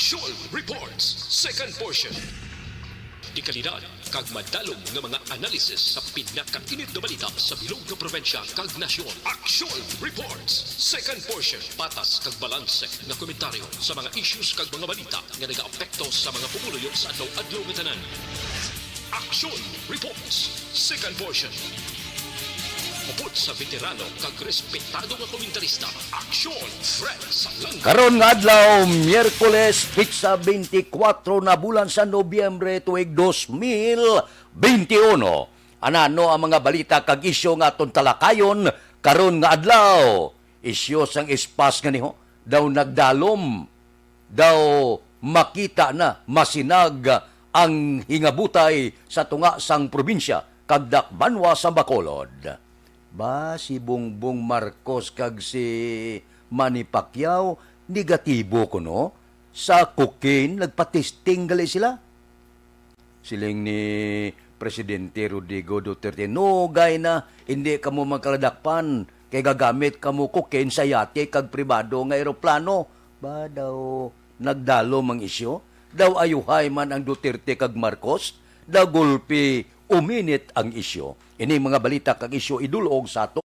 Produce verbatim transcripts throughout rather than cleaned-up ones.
Aksyon Reports, second portion. Dekalidad kag madalom nga mga analisis sa pinakainit nga balita sa bilog nga probinsya kag nasyon. Aksyon Reports, second portion. Patas kag balanse nga komentaryo sa mga issues kag mga balita nga nagaapekto sa mga pumuluyo sa adlaw-adlaw nga tanan. Aksyon Reports, second portion. Upod sa veterano kag respetado nga komentarista, Aksyon Fred Salanga. Karon nga adlaw, Miyerkules, pitsa twenty-four na bulan sa Nobyembre, tuig dos mil twenty-one. Anano ang mga balita kag isyu nga aton talakayon karon nga adlaw? Isyu sang ispas nga niho daw nagdalom, daw makita na masinag ang hingabutay sa tunga sang probinsya kag dakbanwa sa Bacolod. Ba, si Bongbong Marcos kag si Manny Pacquiao, negatibo kuno sa cocaine, nagpatesting gali sila. Siling ni Presidente Rodrigo Duterte, "Nugay na, hindi kamo magkaladakpan, kay gagamit kamo cocaine sa yate kag pribado nga eroplano." Ba daw nagdalom ang isyu? Daw ayuhay man ang Duterte kag Marcos? Daw gulpi uminit ang isyu? Ini mga balita kag isyu idulog sa ato.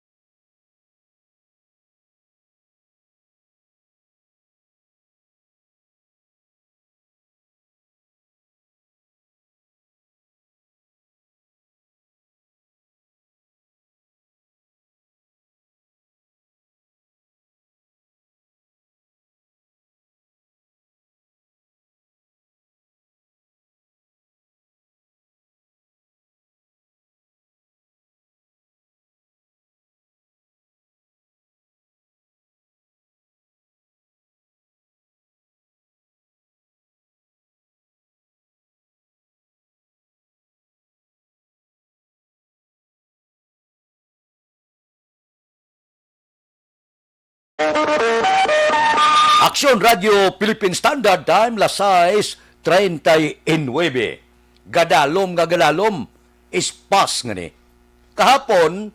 Aksyon Radyo Philippine Standard Time, las sais treinta y nueve. Gadalom nga gadalom, ispas nga ni. Kahapon,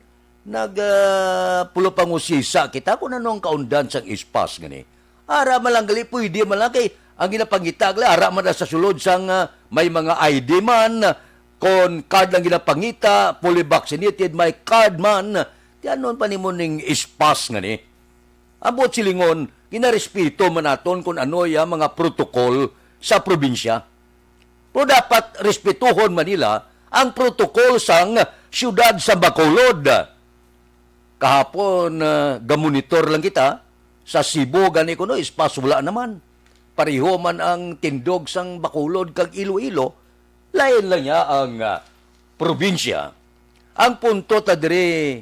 nag, ah, pulopangusisa kita kung ano ang kaundan sang ispas nga ni. Ara man lang gali, pwede man lang kay ang ginapangita gali, ara man na sa sulod sang, ah, may mga I D man, kon card lang ginapangita, fully vaccinated, may card man, ti anon pa nimo ning ispas nga ni? Ambot silingon, ginarespeto man naton kung ano ya mga protocol sa probinsya. Pero dapat respetuhon man nila ang protokol sang siyudad sa Bacolod. Kahapon, ah, gamonitor lang kita sa Cebu, gani kuno, ispas wala naman. Pareho man ang tindog sang Bacolod kag Iloilo, lain lang niya ang, ah, probinsya. Ang punto ta diri,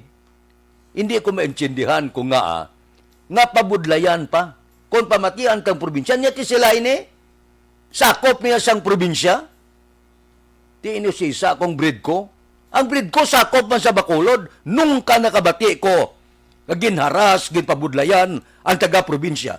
hindi ko maintindihan kung ngaa nga pabudlayan pa. Kung pamatian kang probinsya, niya ti sila ini, sakop niya sang probinsya. Ti ini si isa akong breed ko. Ang breed ko sakop man sa Bacolod, nungka nakabati ko nga ginharas, ginpabudlayan ang taga-probinsya.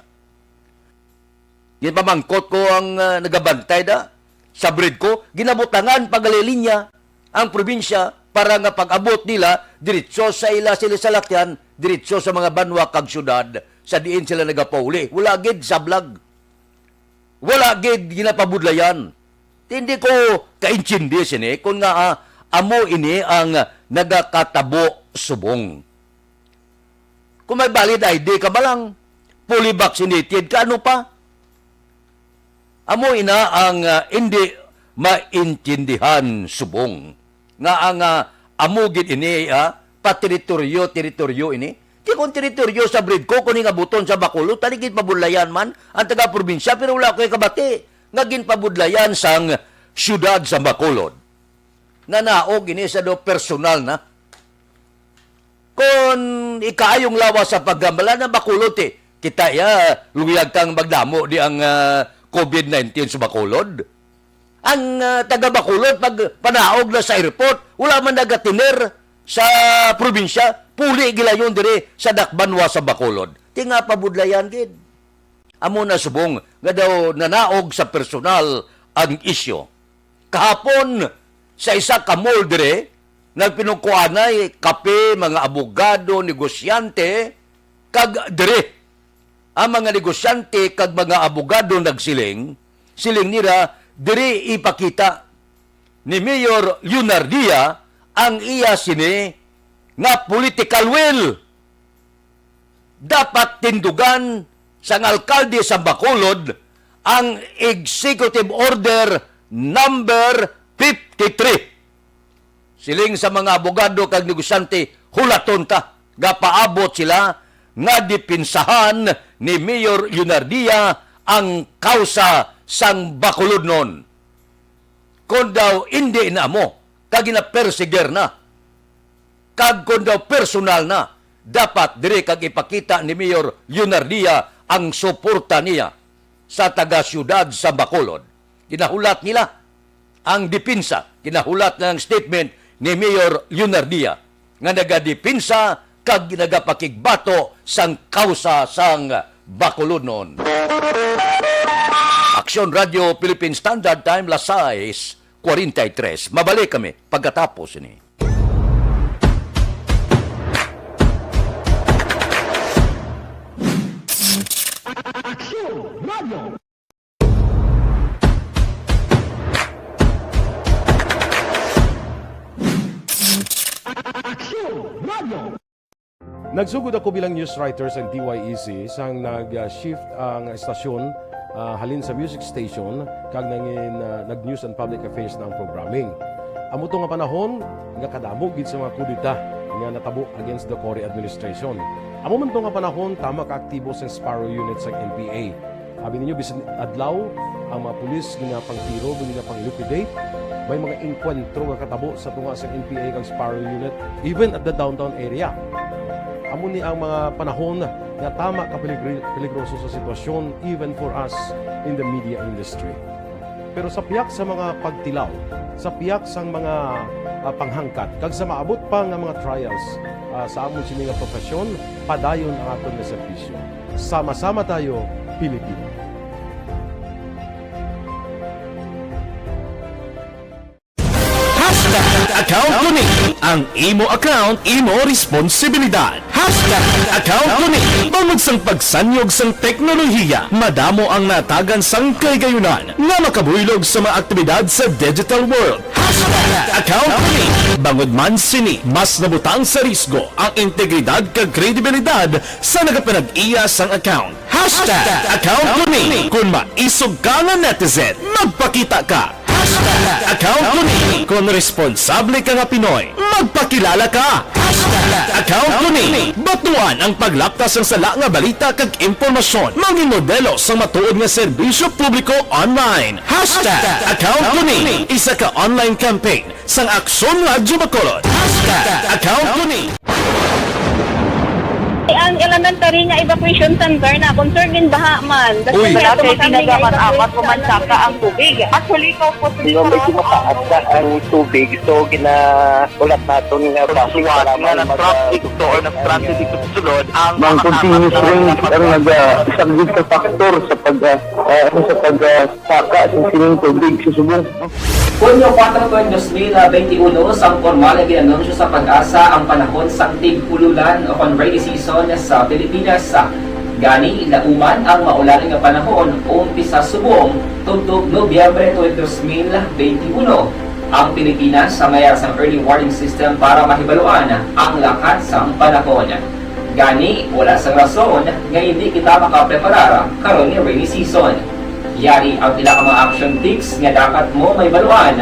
Ginpamangkot ko ang, ah, nagabantay da sa breed ko, ginabutangan pa gali linya ang probinsya para nga pag-abot nila diretso sa ila sila salakyan, diretso sa mga banwa kag syudad sa diin sila nagapauli. Wala gid sablag. Wala gid ginapabudlayan. Hindi ko kaintindi sini kung nga, ah, amo ini ang nagakatabo subong. Kung may valid I D ka ba lang, fully vaccinated ka, ano pa? Amo ina ang, ah, hindi maintindihan subong. Nga ang, ah, amo gid ini, ah, pa teritoryo, teritoryo ini. Di kung teritoryo sa breed ko, kuning abuton sa Bacolod, tani gid pabudlayan man ang taga-probinsya, pero wala ko'y kabati nga ginpabudlayan sang siyudad sa Bacolod. Nanaog ini sa do personal na. Kon ikaayong lawas sa paggambala na Bacolod, eh, kita ya, luyag kang magdamo di ang, ah, covid nineteen sa Bacolod. Ang, ah, taga Bacolod, pag panaog na sa airport, wala man nagatiner sa probinsya, puli gilayon diri sa dakbanwa sa Bacolod. Ti nga pabudlayan gid. Amo na subong nga daw nanaog sa personal ang isyu. Kahapon, sa isa ka mall diri, nagpinungkuanay kape, mga abogado, negosyante, kag diri, ang mga negosyante kag mga abogado nagsiling, Siling nira, diri ipakita ni Mayor Leonardia ang iya sini nga political will. Dapat tindugan sang alkalde sa Bacolod ang Executive Order number fifty-three. Siling sa mga abogado kag negosyante, hulaton ta nga paabot sila nga dipinsahan ni Mayor Leonardia ang kausa sang Bacolodnon. Kon daw indi na amo, kag ginaperseguir na, kag kon daw personal na, dapat diri kag ipakita ni Mayor Leonardia ang suporta niya sa taga-siyudad sa Bacolod. Ginahulat nila ang depensa, ginahulat na ang statement ni Mayor Leonardia nga nagadepensa kag nagapakigbato sang kausa sang Bacolodnon. Aksyon Radio Philippine Standard Time, las sais cuarenta y tres. Mabalik kami pagkatapos ni Aksyon Radio. Aksyon Radio. Nagsugod ako bilang news writer sa T Y E C sang nag-shift ang estasyon, ah, halin sa music station kag nangin, ah, nag-news and public affairs na ang programming. Amo to nga panahon nga kadamo gid sa mga kudeta nga natabo against the Cory administration. Amo man to nga panahon tama ka aktibo sang Sparrow Unit sang N P A. Abi ninyo, bisan adlaw, ang mga pulis ginapangtiro, ginapang-liquidate. May mga engkwentro nga katabo sa tunga sa N P A kag Sparrow Unit, even at the downtown area. Amo ni ang mga panahon nga tama ka peligri-, peligroso sa sitwasyon, even for us in the media industry. Pero sa pihak sa mga pagtilaw, sa pihak sang mga, ah, panghangkat, kag sa maabot pa nga mga trials, ah, sa amon sini nga profesyon, padayon ang aton nga serbisyo. Sama-sama tayo, Pilipino. Hashtag account ko ni. Ang imo account, imo responsibilidad. Hashtag account ko ni. Bangod sang pagsanyog sang teknolohiya, madamo ang natagan sang kahigayunan nga makabuylog sa mga aktibidad sa digital world. Hashtag account ko ni. Bangod man sini, mas nabutang sa risgo ang integridad kag kredibilidad sa nagapanag-iya sang account. Hashtag account ko ni. Kung maisog ka nga netizen, magpakita ka. Hashtag account ko ni. Kung responsable ka nga Pinoy, magpakilala ka. Hashtag account ko ni. Batuan ang paglapta sang sala nga balita kag impormasyon. Mangin modelo sang matuod nga serbisyo publiko online. Hashtag account ko ni. Isa ka online campaign sang Aksyon Radyo Bacolod. Hashtag account ko ni. Ang elementary nga evacuation center na concern din baha man. Uy. Malapit na kami nga nagaman apat evacuation o mansaka ang tubig. Actually, ikaw po, Sino may tumataas na ang tubig, so ginaulat naton nga basi Suwat para nga mag- nag-traffic to or nag-transit dito sa sulod ang Mang mga continuous tapat na rain ang nag-, ah, isang sa factor sa pag, ah, ah, ano, sa pag, ah, saka sa sining tubig sa subong. Hunyo kuwatro, dos mil benti uno, sang pormal nga gin-anunsyo sa PAGASA ang panahon sang tig-ululan o kon rainy season sa Pilipinas. Gani, lauman ang maulan nga panahon umpisa subong tubtob Nobyembre twenty, dos mil benti uno. Ang Pilipinas, sa mayar sang early warning system para mahibaluan ang lakat sang panahon. Gani, wala sang rason nga hindi kita makapreparar karon nga rainy season. Yari ang pila ka mga action tips nga dapat mo mahibaluan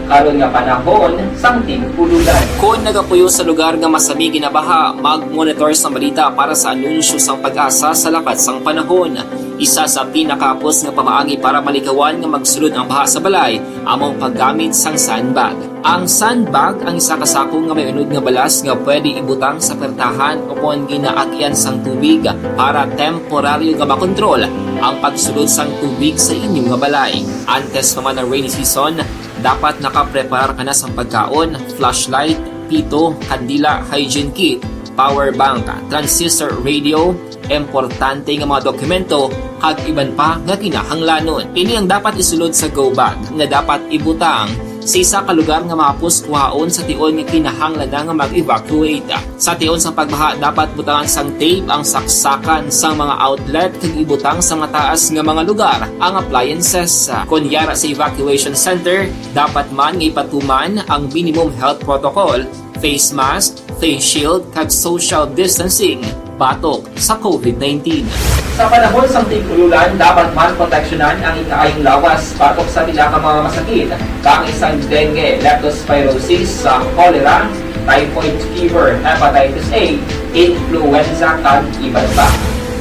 karon nga panahon sang tig-ululan. Kon nagapuyo sa lugar nga masami ginabaha, mag-monitor sa balita para sa anunsyo sang PAGASA sa lakat sang panahon. Isa sa pinakahapos nga pamaagi para malikawan nga magsulod ang baha sa balay amo ang paggamit sang sandbag. Ang sandbag ang isa ka sako nga may unod nga balas nga pwede ibutang sa pertahan o kon ginaagyan sang tubig para temporaryo nga makontrol ang pagsulod sang tubig sa inyo nga balay. Antes pa man ang rainy season, dapat nakapreparar ka na sang pagkaon, flashlight, pito, kandila, hygiene kit, power bank, transistor radio, importante nga mga dokumento, kag iban pa nga kinahanglanon. Ini ang dapat isulod sa go bag nga dapat ibutang Sa isa ka lugar nga mahapos kuhaon sa tion nga kinahanglan na nga mag-evacuate. Sa tion sang pagbaha, dapat butangan sang tape ang saksakan sang mga outlet kag ibutang sa mataas nga mga lugar ang appliances. Kon yara sa evacuation center, dapat man nga ipatuman ang minimum health protocol, face mask, face shield, kag social distancing batok sa COVID nineteen. Sa panahon sang tig-ululan, dapat man proteksyonan ang ikaayong lawas batok sa pila ka mga masakit, kaangay sang dengue, leptospirosis, sa cholera, typhoid fever, hepatitis A, influenza, kag iban pa.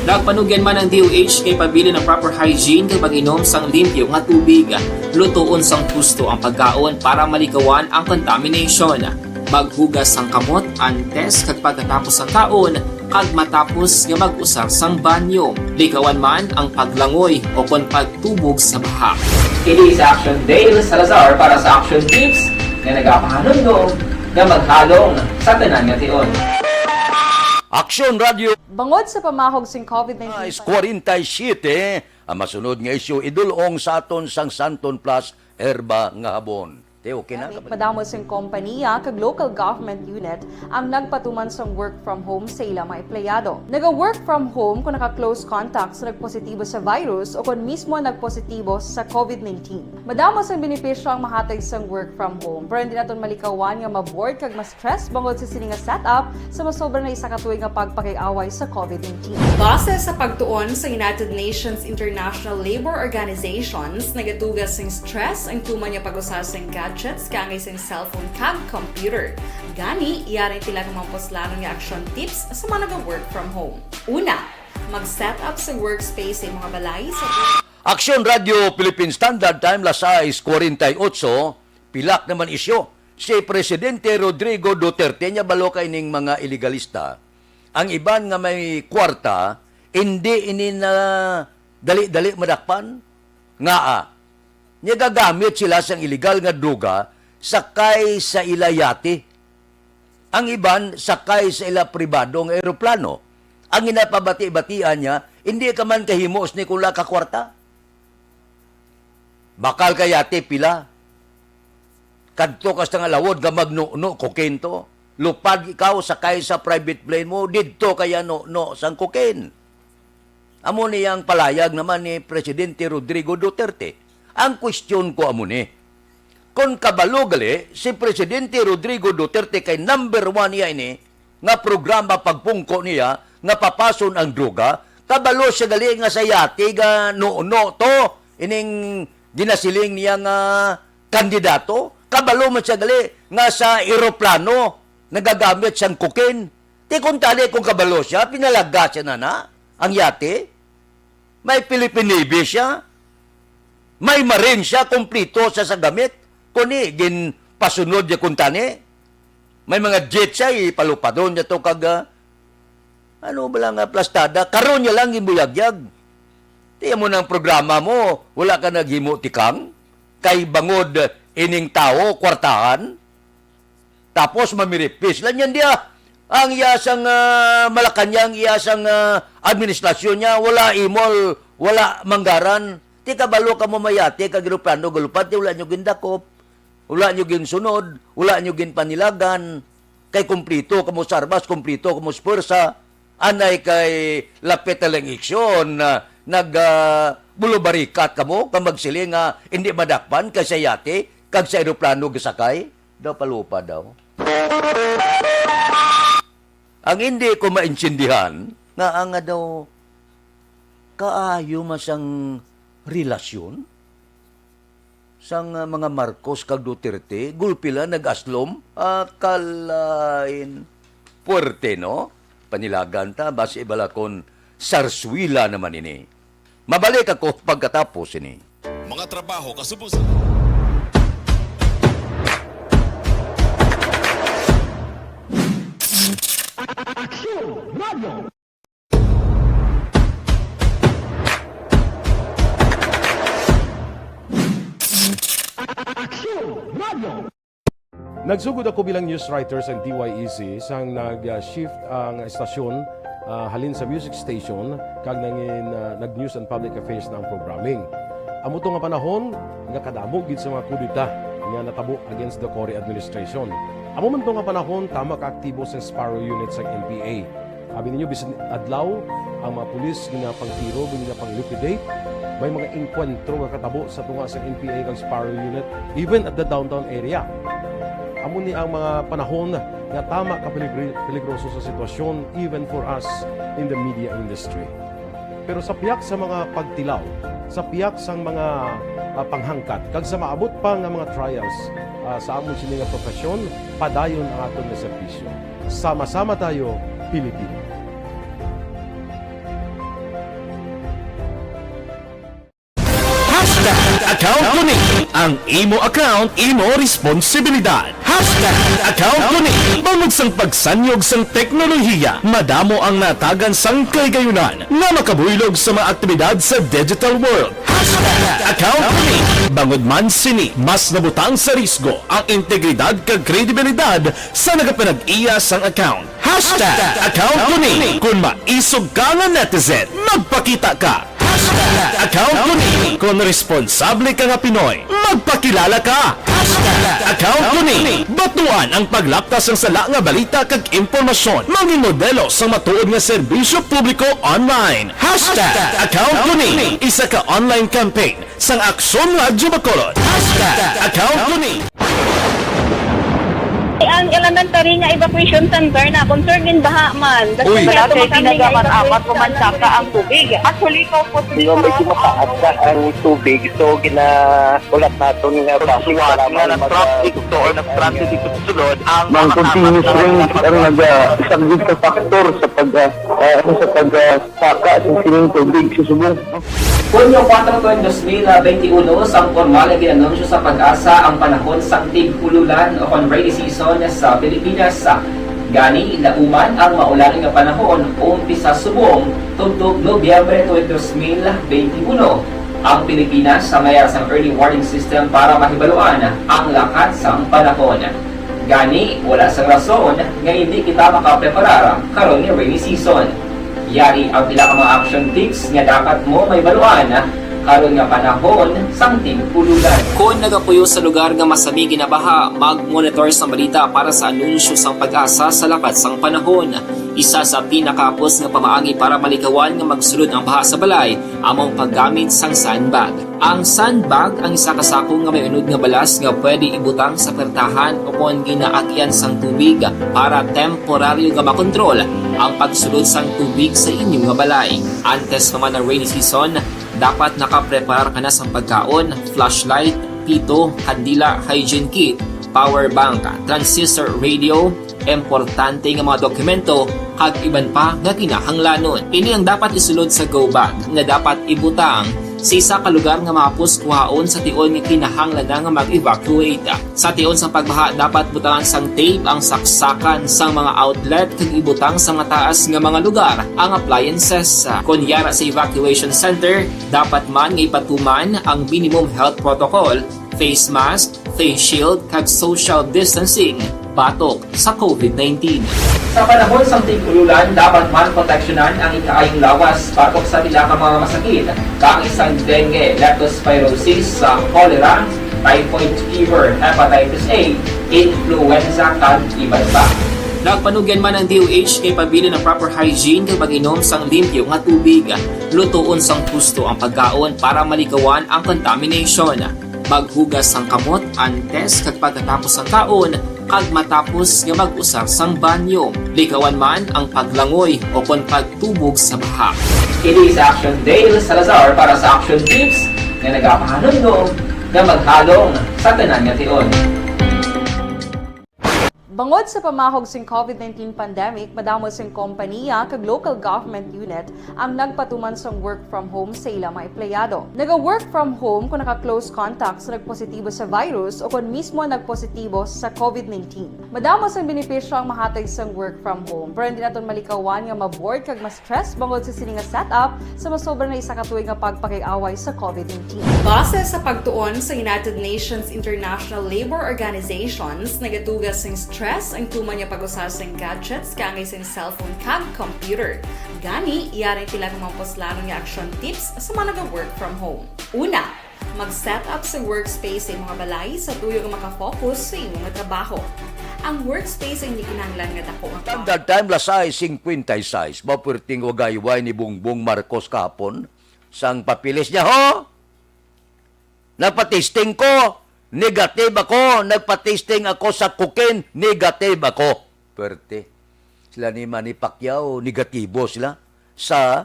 Nagpanugyan man ang D O H kay pabilin ang proper hygiene kag pag-inom sang limpyo nga tubig. Lutoon sang husto ang pagkaon para malikawan ang contamination. Maghugas sang kamot antes kag pagkatapos sang kaon, kag matapos nga mag-usar sang banyo. Likawan man ang paglangoy o kon pagtubog sa baha. Kini si Action Dale Salazar para sa Action Tips nga nagapahanumdom nga maghalong sa tanan nga tion. Action Radio. Bangod sa pamahog sing COVID nineteen, Ay, kwarenta y siyete ang masunod nga isyu, idul-ong sa aton sang Santon Plus Herba nga Habon. Te, okay na? Madamo sing kompaniya kag local government unit ang nagpatuman sang work from home sa ila mga empleyado. Naga-work from home kung naka-close contact sa nagpositibo sa virus o kon mismo nagpositibo sa COVID nineteen. Madamo sang benepisyo ang mahatag sang work from home, pero hindi naton malikawan nga ma-bored kag ma-stress bangod sa sini nga setup sa masobra na isa ka tuig nga pagpakig-away sa COVID nineteen. Base sa pagtuon sa United Nations International Labor Organizations, nagatuga sing stress ang tuman nga pag-usa sing gadgets, kaangay sing cellphone kag computer. Gani, yari ang pila ka mga puslanon nga action tips sa mga naga-work from home. Una, mag-set up sa workspace sa imong balay sa Aksyon Radio Philippine Standard Time, las sais kwarenta y otso, pilak naman isyu. Si Presidente Rodrigo Duterte, niya balo kay ning mga ilegalista. Ang iban nga may kwarta, hindi ini na dali-dali madakpan. Ngaa, niya gagamit sila sang iligal nga droga sakay sa ila yate. Ang iban sakay sa ila pribado nga eroplano. Ang ginapabati-batian niya, hindi ka man kahimo sini kung wala ka kwarta. Bakal ka yate, pila. Kadto ka sa nga lawod nga magnuno, cocaine to. Lupad ikaw, sakay sa private plane mo, didto kaya nuno sang cocaine. Amo ni ang palayag naman ni Presidente Rodrigo Duterte. Ang question ko amo ni, kon kabalo gali si Presidente Rodrigo Duterte kay number one niya ini nga programa pagpungko niya nga papason ang droga, kabalo siya gali nga sa yate ga nuno to ining ginasiling niya nga kandidato, kabalo man siya gali nga sa eroplano nagagamit sang cocaine. Ti kung tali kung kabalo siya, pinalaga siya na na ang yate. May Philippine Navy siya. May Marine siya, kumplito siya sa gamit. Kuni, ginpasunod niya kung tani. May mga jet siya, ipalupadon niya to kag, ah, ano ba lang nga plastada? Karon niya lang ginbuyagyag. Ti amo nang programa mo, wala ka naghimo tikang? Kay bangod ining tawo, kwartahan? Tapos mamiripis lang yan diya. Ang iya sang, ah, Malacañang, iya sang, ah, administrasyon niya, wala imol, wala manggaran. Ti kabalo ka mo mayate kag eroplano galupad, ti wala nyo gindakop, wala nyo ginsunod, wala nyo ginpanilagan. Kay kumplito kamo sa armas, kumplito kamo sa pwersa. Anay kay lapit na lang eleksyon, ah, nag, ah, bulubarikat kamo kag magsiling nga hindi madakpan kay sa yate kag sa eroplano gisakay? Daw palupa daw. Ang hindi ko maintindihan, nga nga daw kaayo man sang relasyon sang, ah, mga Marcos kag Duterte, gulpi lang nag-aslom. Ah, kalain. Puwerte, no? Panilagan ta, basi balakon, sarswila naman ini. Mabalik ako pagkatapos ini. Mga trabaho kasubusan. Aksyon Radio. Aksyon Radio. Nagsugod ako bilang news writer sa D Y E C sang nag-shift ang estasyon, ah, halin sa music station kag nangin, ah, nag-news and public affairs na ang programming. Amo to nga panahon nga kadamo gid sa mga kudeta. nga natabo against the Cory administration. Amo man to nga panahon, tama ka aktibo sang Sparrow Unit sang N P A. Abi ninyo, bisan adlaw, ang mga pulis ginapangtiro, ginapang-liquidate. May mga engkwentro nga katabo sa tunga sang N P A kag Sparrow Unit, even at the downtown area. Amo ni ang mga panahon nga tama ka peligri-, peligroso sa sitwasyon, even for us in the media industry. Pero sa pihak sa mga pagtilaw, sa pihak sang mga, ah, panghangkat, kag sa maabot pa nga mga trials, ah, sa amon sini nga profesyon, padayon ang aton nga serbisyo. Sama-sama tayo, Pilipino. Hashtag account ko ni. Ang imo account, imo responsibilidad. Hashtag account ko ni. Bangod sang pagsanyog sang teknolohiya, madamo ang natagan sang kahigayunan nga makabuylog sa mga aktibidad sa digital world. Hashtag account ko ni. Bangod man sini, mas nabutang sa risgo ang integridad kag kredibilidad sa nagapanag-iya sang account. Hashtag account ko ni. Kung maisog ka nga netizen, magpakita ka. Hashtag account ko ni. Kung responsable ka nga Pinoy, magpakilala ka. Hashtag account ko ni. Batuan ang paglapta sang sala nga balita kag impormasyon. Mangin modelo sang matuod nga serbisyo publiko online. Hashtag account ko ni. Isa ka online campaign sang Aksyon Radyo Bacolod. Hashtag account ko ni. Ang elementary nga evacuation center na concerned in baha man. Uy. Wala kay tinaga man amat ko man saka ang tubig. Actually, ko po. Yung medyo mataas na ang tubig, so ginaulat naton nga basi nga nag-traffic to or nag-transit dito sa sulod ang mga continuous rain ang nagasaglit sa factor sa pag, ah, ah, sa pag, ah, saka sa sining tubig sa subong. Hunyo kuwatro, dos mil benti uno, sang pormal nga gin-anunsyo sa PAGASA ang panahon sang tig-ululan o kon rainy season sa Pilipinas. Gani, lauman ang maulan nga panahon, umpisa subong tubtob Nobyembre tuig dos mil benti uno. Ang Pilipinas sa mayar sang early warning system para mahibaluan ang lakat sang panahon. Gani, wala sang rason nga indi kita makapreparar karon nga rainy season. Yari ang pila ka mga action tips nga dapat mo mahibaluan karon nga panahon sang tig-ululan. Kon nagapuyo sa lugar nga masami ginabaha, mag-monitor sang balita para sa anunsyo sang PAGASA sa lakat sang panahon. Isa sa pinakahapos nga pamaagi para malikawan nga magsulod ang baha sa balay amo ang paggamit sang sandbag. Ang sandbag ang isa ka sako nga may unod nga balas nga pwede ibutang sa puwertahan o kon ginaagyan sang tubig para temporaryo nga makontrol ang pagsulod sang tubig sa inyo nga balay. Antes pa man ang rainy season, dapat nakapreparar ka na sang pagkaon, flashlight, pito, kandila, hygiene kit, power bank, transistor radio, importante nga mga dokumento, kag iban pa nga kinahanglanon. Ini ang dapat isulod sa go bag nga dapat ibutang sa isa ka lugar nga mahapos kuhaon sa tion nga kinahanglan na nga mag-evacuate. Sa tion sang pagbaha, dapat butangan sang tape ang saksakan sang mga outlet kag ibutang sa mataas nga mga lugar ang appliances. Kon yara sa evacuation center, dapat man nga ipatuman ang minimum health protocol, face mask, face shield, kag social distancing batok sa COVID nineteen. Sa panahon sang tig-ululan, dapat man proteksyonan ang ikaayong lawas batok sa pila ka mga masakit, kaangay sang dengue, leptospirosis, sa cholera, typhoid fever, hepatitis A, influenza, kag iban pa. Nagpanugyan man ang D O H nga ipabilin ang proper hygiene kag pag-inom sang limpyo nga tubig. Lutoon sang husto ang pagkaon para malikawan ang contamination. Maghugas sang kamot antes kag pagkatapos sang kaon, kag matapos nga mag-usar sang banyo. Likawan man ang paglangoy o kon pagtubog sa baha. Kini si Action Dale Salazar para sa Action Tips nga nagapahanumdom nga maghalong sa tanan nga tion. Bangod sa pamahog sing COVID nineteen pandemic, madamo sing kompanya kag local government unit ang nagpatuman sang work from home sa ila mga empleyado. Naga-work from home kung naka-close contact sa nagpositibo sa virus o kon mismo nagpositibo sa COVID nineteen. Madamo sang benepisyo ang mahatag sang work from home, pero hindi naton malikawan nga ma-bored kag ma-stress bangod sa sini nga setup sa masobra na isa ka tuig nga pagpakig-away sa COVID nineteen. Base sa pagtuon sa United Nations International Labor Organizations, nagaduga sing stress ang tuman nga pag-usa sing gadgets kaangay sing cellphone kag computer. Gani, yari ang pila ka mga puslanon nga action tips sa mga naga-work from home. Una, Mag-set up sa workspace sa imong balay sa tuyo nga maka-focus sa imong trabaho. Ang workspace ang hindi kinahanglan nga dako nga Standard time, las sais cincuenta y seis. Mao perting wagayway ni Bongbong Marcos kahapon. Sang papilis niya, ho? Nagpa-testing ko, negative ako. Nagpa-testing ako sa cocaine, negative ako. Perte. Sila ni Manny Pacquiao, negatibo sila sa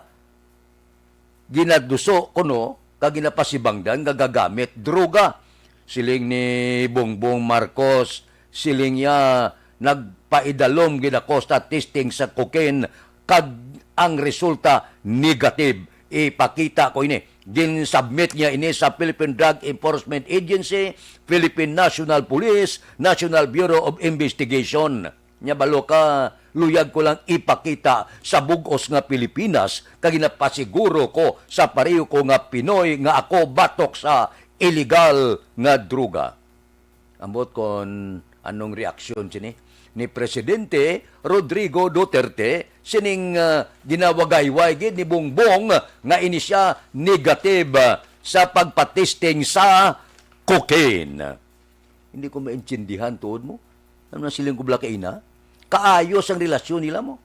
ginaduso kuno kag ginapasibangdan nga gagamit droga. Siling ni Bongbong Marcos, siling niya, "Nagpaidalom gid ako sa testing sa cocaine kag ang resulta negative. Ipakita ko ini." Gin-submit niya ini sa Philippine Drug Enforcement Agency, Philippine National Police, National Bureau of Investigation. Nya balo ka, luyag ko lang ipakita sa bug-os nga Pilipinas, kag ginapasiguro ko sa pareho ko nga Pinoy nga ako batok sa iligal nga droga. Ambot kon anong reaksyon sini ni Presidente Rodrigo Duterte sining, ah, ginawagayway gid ni Bongbong nga ini siya negative, ah, sa pagpatesting sa cocaine. Hindi ko maintindihan, tuod mo. Ano na siling ko bala kaina? Kaayos ang relasyon nila mo.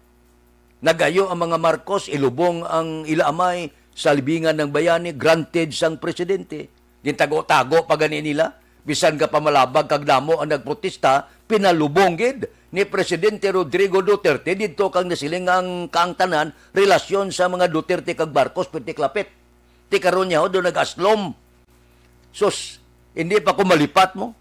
Nagayo ang mga Marcos, ilubong ang ila amay sa libingan ng bayani, granted sang presidente. Gintago-tago pa gani nila. Bisan ka pamalabag kag damo ang nagprotesta, pinalubong gid ni Presidente Rodrigo Duterte didto kag nasiling ang kaangtanan, relasyon sa mga Duterte kag Marcos, pwerte klapit. Ti karon niya, ho, do nag-aslom. Sus, hindi pa ko malipat mo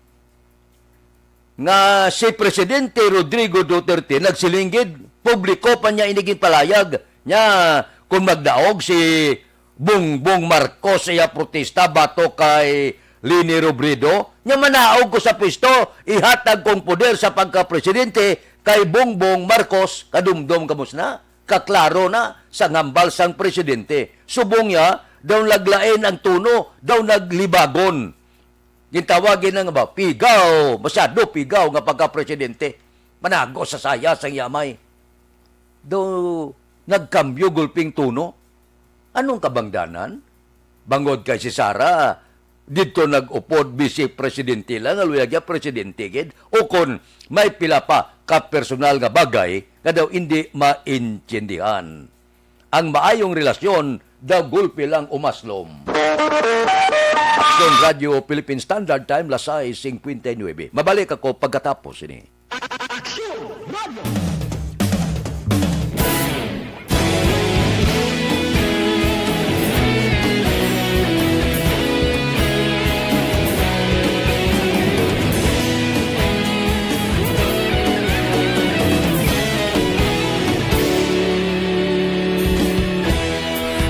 nga si Presidente Rodrigo Duterte nagsiling gid, publiko pa niya ini ginpalayag niya, kung magdaog si Bongbong Marcos sa iya protesta batok kay Leni Robredo, niya manaog ko sa pwesto, ihatag kong poder sa pagka-presidente kay Bongbong Marcos. Kadumdom kamo sina, kaklaro na sa hambal sang presidente. Subong niya, daw naglain ang tono, daw naglibagon. Gintawag gid na nga ba, pigaw, masyado pigaw nga pagka-presidente. Manago sa saya sang yamay. Daw nagkambyo gulping tono. Anong kabangdanan? Bangod kay si Sara, didto nag-upod vice presidente lang, nga luyag ya presidente gid. O kon may pila pa ka personal nga bagay nga daw indi maintindihan. Ang maayong relasyon daw gulpi lang umaslom. Aksyon Radyo Philippine Standard Time, las sais cincuenta y nueve. Mabalik ako pagkatapos ini. Aksyon Radyo.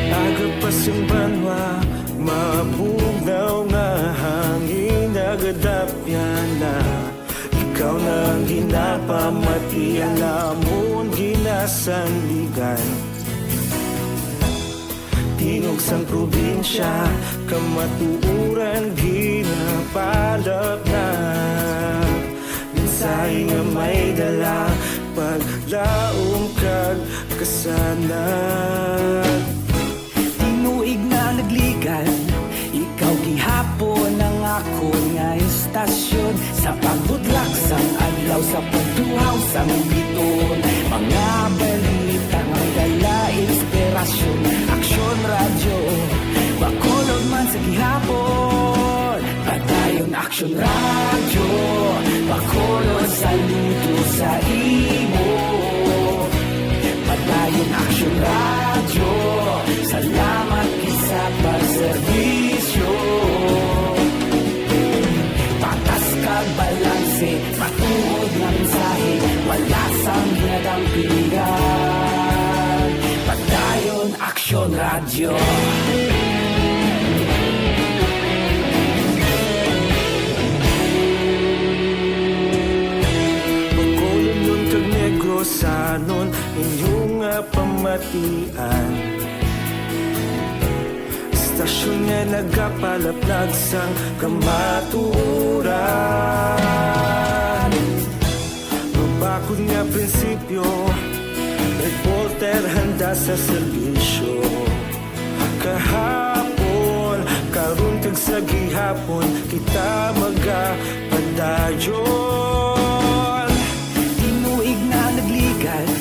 Aga pa sing banwa, mabugnaw nga hangin, nagadapyan na. Ikaw na ang ginapamati, ang amon ginasandigan. Tingog sang probinsya, kamatuoran ginapalapnap. Mensahe nga may dala, paglaom kag kasanag. Tinuig na nagligan, ikaw gihapon ang akon nga istasyon. Sa pagbudlak sang adlaw, sa pagduhaw sang biton, mga balita nga may dala inspirasyon. Aksyon Radyo, Bacolod man sa gihapon. Padayon Aksyon Radyo, Bacolod, saludo sa imo. Padayon Aksyon Radyo, salamat gid sa pagserbisyo. Patas kag balanse, matuod nga mensahe, wala sang ginadampingan. Padayon Aksyon Radyo. Bacolodnon kag Negrosanon, inyo nga pamatian. Istasyon nga nagapalaplag sang kamatuoran. Mabakod nga prinsipyo, reporter handa sa serbisyo. Kahapon, Karon kag sa gihapon kita magapadayon. Tinuig na nagligad,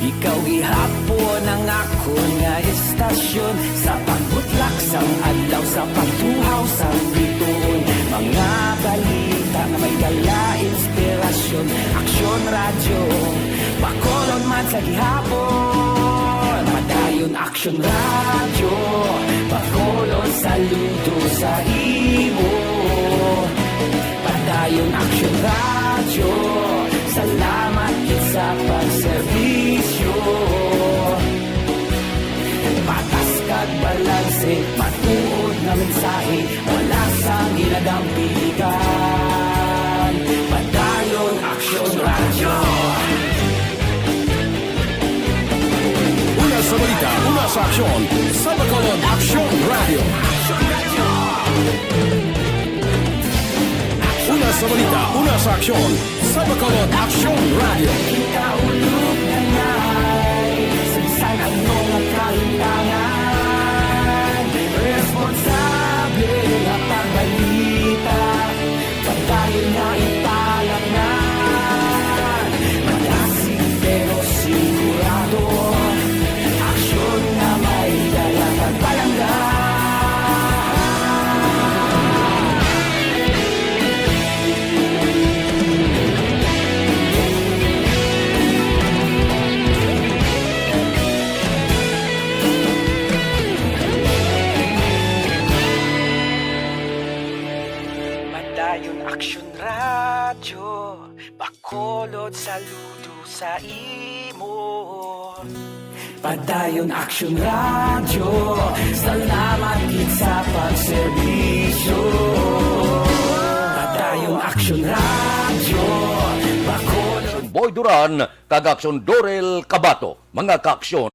ikaw gihapon ang akon nga estasyon. Sa pagbutlak sang adlaw, sa pagbuhaw sang bituon, mga balita nga may dala inspirasyon. Aksyon Radyo, Bacolod man sa gihapon. Padayon Aksyon Radyo, Bacolod, saludo sa imo. Padayon Aksyon Radyo, salamat gid sa pagserbisyo. Patas kag balanse, matuod nga mensahe, wala sang ginadampigan. Padayon Aksyon Radyo. Una sa balita, una sa aksyon, sa Bacolod Aksyon Radyo. Una sa balita, una sa aksyon, sa Bacolod Aksyon Radyo. Ikaulog na ngay, sa bisan ano nga kahimtangan, responsable nga pagbalita. Padayon nga ipalangnan, malasig pero sigurado. Aksyon nga may dala kag palangga. Padayon Aksyon Radyo, Bacolod, saludo sa imo. Padayon Aksyon Radyo, salamat gid sa pagserbisyo. Padayon Aksyon Radyo, Bacolod. Aksyon Boy Duran kag Aksyon Dorel Kabato, mga kaaksyon.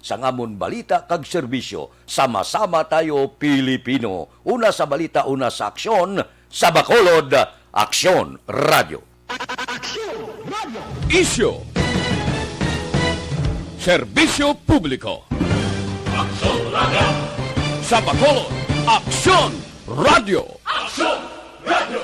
Sang amon balita kag serbisyo, sama-sama tayo, Pilipino. Una sa balita, una sa aksyon, sa Bacolod, Aksyon Radyo. Isyu. Serbisyo publiko. Aksyon Radyo. Sa Bacolod, Aksyon Radyo. Aksyon Radyo.